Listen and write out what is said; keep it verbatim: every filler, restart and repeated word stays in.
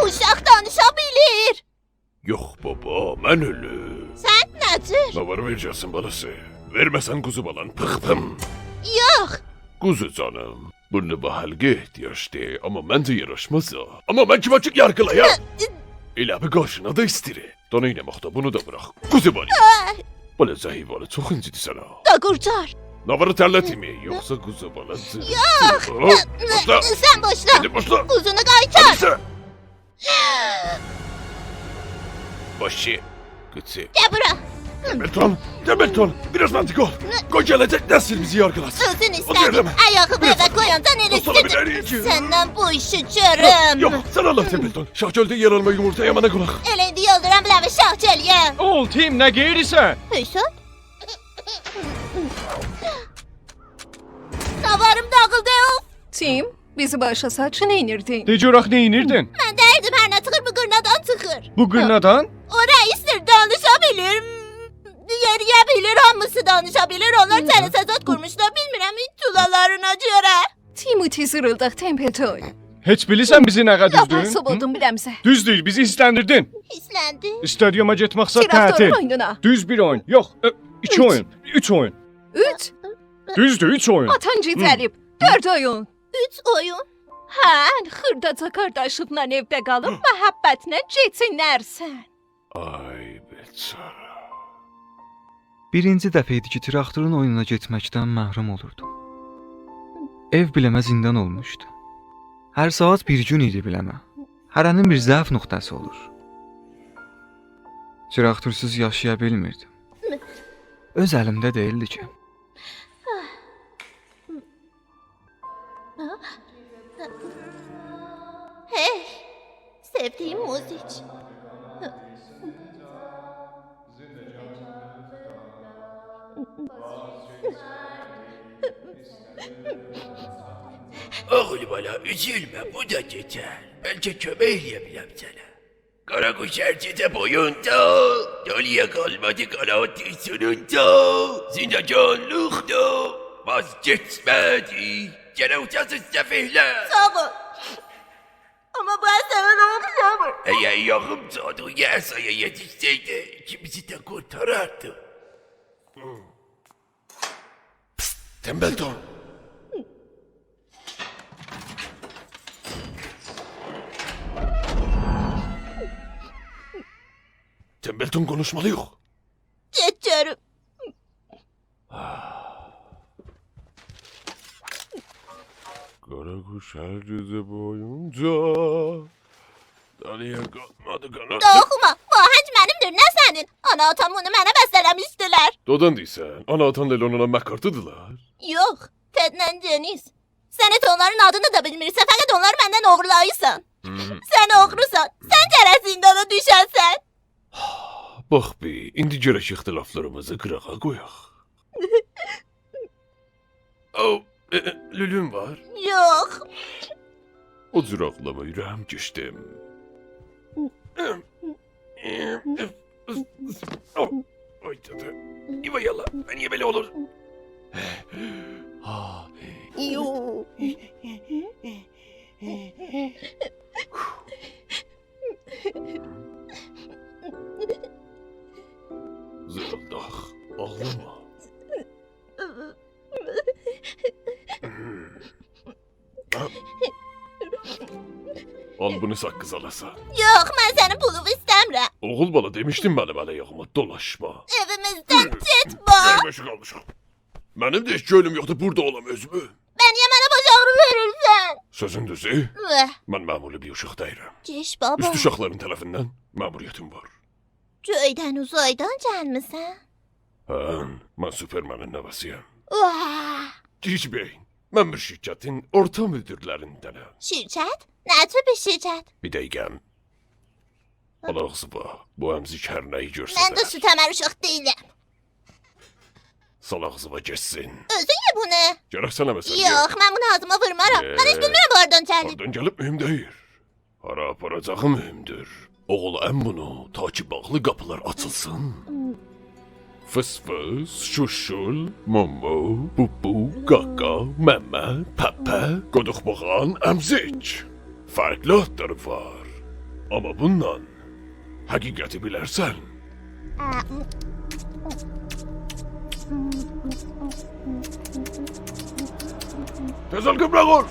اوشاق دانیشا بیلیر. یوخ، بابا، من اؤلوم. سن نه جور؟ نه وار وئره‌جکسن بالاسی؟ وئرمه‌سن قوزو بالان، پیخپیم. یوخ. قوزو جانیم، بو لبه حلقه احتیاجدیر، آمما منجه یاراشماز او. آمما من کیمه کی یارغیلایام؟ ائله بیل قارشینا دا ایسته‌ییر. دا نئینه‌مک دا، بونو دا بوراخ. قوزو بالا. آی. بالاجا حیوانی چوخ اینجیدیرسن ها. دا قورتار. نه وار، ترلتمه‌یین، یوخسا قوزو بالا جیریر. یوخ. هوپ، باشلا. سن باشلا. ایندی باشلا. قوزونو قایتار. هادی سن. باشی، قیچی. گل بورا. تنبلتون، تنبلتون، بیر آز منطقی اول. نه؟ قوی گله‌جک نسیل بیزی یارغیلاسین. اؤزون او ایسته‌دین، دئییرم. آیاغیمی ائوه قویاندا ائله ایسته‌دین. دوستلار، بیر آیری کی. سندن بو ایشی گؤروم. یوخ، یوخ، سن آللاه، تنبلتون. شاه گؤلده یئرآلما یومورتا یامانا قولاق. ائله ایندی یولدورام بیله‌وی شاه گؤلویه. اوغول، تیم، نه قئییریسن؟ هئچ زاد. داواریم داغیلدی، اوف. تیم، بیزی باشا سال کی، نئینیردین؟ دئ گؤرک، نئینیردین؟ من دئییردیم، هر نه چیخیر، بو قیرنادان چیخیر. بو قیرنادان؟ او رئیسدیر، دانیشا بیلیر. یئرییه بیلیر، هامیسی دانیشا بیلیر. اونلار، هی، جلسه زاد قورموشلار، بیلمیرم، هیچ تولالارینا گؤره. تیموتی زیریلداق، تنبلتون. هئچ بیلیرسن بیزی نه قدر، لاپ دوزدور؟ عصب اولدوم بیله‌میزه. دوز دئییر، بیزی هیرسلندیردین. هیرسلندیم. استادیوما گئتمک سن، تراکتورون تعطیل. اویونونا. دوز بیر اویون. یوخ، ا، ایکی، اوچ. اویون. اوچ اویون. اوچ؟ دوزدور، اوچ اویون. آتان، هی، گئجه‌لیب. دؤرد اویون. اوچ اویون؟ هه، خیرداجا قارداشینلا ائوده قالیب، محبتله کئچینرسن. آی، بیچاره. بیرینجی دفعه ایدی کی، تراکتورون اویونونا گئتمکدن محروم اولوردوم. ائو بیله‌مه زیندان اولموشدو. هر ساعات بیر گون ایدی بیله‌مه. هره‌نین بیر ضعف نقطه‌سی اولور. تراکتورسوز یاشایا بیلمیردیم. اؤز الیمده دئییلدی کی. هئی، سئودیگیم موزیک. اوغول بالا، اوزولمه، بو دا کئچر. بلکه کؤمک ائلیه بیلم سنه. قاراقوش هر گئجه بویونجا، دالییا قالمادی قانادی سونونجا، زندگانلیقدان واز کئچمه‌دی. گرک اوچاسیز سفیه‌لر. ساغ اول. آمما بو اثرلر اولمور. اگر یاغیم جادویی عصایا یئتیشسه‌یدی، ایکیمیزی ده قورتاراردی. پیست، تنبلتون. تنبلتون، قونوشمالی‌ییق. گئت گؤروم. قاراقوش هر گئجه بویونجا دالییا قالمادی قانادی. اوخوما، بو آهنگ منیمدیر، نه سنین. آنا آتام بونو منه بسته‌له‌میشدیلر. دوغرودان دئییرسن، آنا آتان لنونلا مک‌کارتنی‌دیرلر؟ یوخ، تدله دنیز. سن هئچ اونلارین آدینی دا بیلمیرسن، فقط اونلاری مندن اوغورلاییرسان. هوم. سن اوغروسان، سن گرک زیندانا دوشه‌سن. باخ بیر، ایندی گرک اختلافلاریمیزی قیراغا قویاق. او، ائ، ائ، لولون وار؟ یوخ. او جور آغلاما، اوره‌ییم گئچدیم. او، آی دده. ایوا یالا، نییه بئله اولور؟ ها. یو. زیریلداق، آغلاما. آل بونو ساققیز آلاسان. یوخ، من سنین پولووو ایسته‌میرم. اوغول بالا، دئمیشدیم منیم ال-آیاغیما دولاشما. ائویمیزدن گئتمه. گلمه شو قالمیشام. منیم ده هئچ کؤنلوم یوخدور بورادا اولام اؤزومو. به نییه منه باش آغری وئریرسن؟ سؤزون دوزو، وه، من معمولی بیر اوشاق دئییلم. گئچ، بابا. اوست اوشاقلارین طرفیندن مأموریتیم وار. گؤیدن، اوزایدان گلمیسن؟ هه، من سوپرمنین نوه‌سی‌یم. واه! گیج بئیین، من بیر شرکتین اورتا مدیرلریندنم. شرکت؟ نه تور بیر شرکت؟ بیر دقیقه. آل آغزیوا، بو امزیک هر نه‌یی گؤرسدر. من ده سوت‌امر اوشاق دئییلم. سال آغزیوا گئتسین. اؤزون یئ بونو. گرک سن امه‌سن، یوخ. یوخ، من بونو آغزیما وورمارام. من هئچ، ائ، بیلمیرم بو هاردان گلیب. هاردان گلیب مهم دئییل. هارا آپاراجاغیم مهمدور. اوغول، ام بونو، تا کی باغلی قاپیلار آچیلسین. فیس فیس، شوشول، مومو، بوبو، قاقا، ممه، پپه، قودوق بوغان، امزیک. فرقلی آدلاری وار. آمما بوندان حقیقتی بیلرسن. تئز اول، قیپلق اول!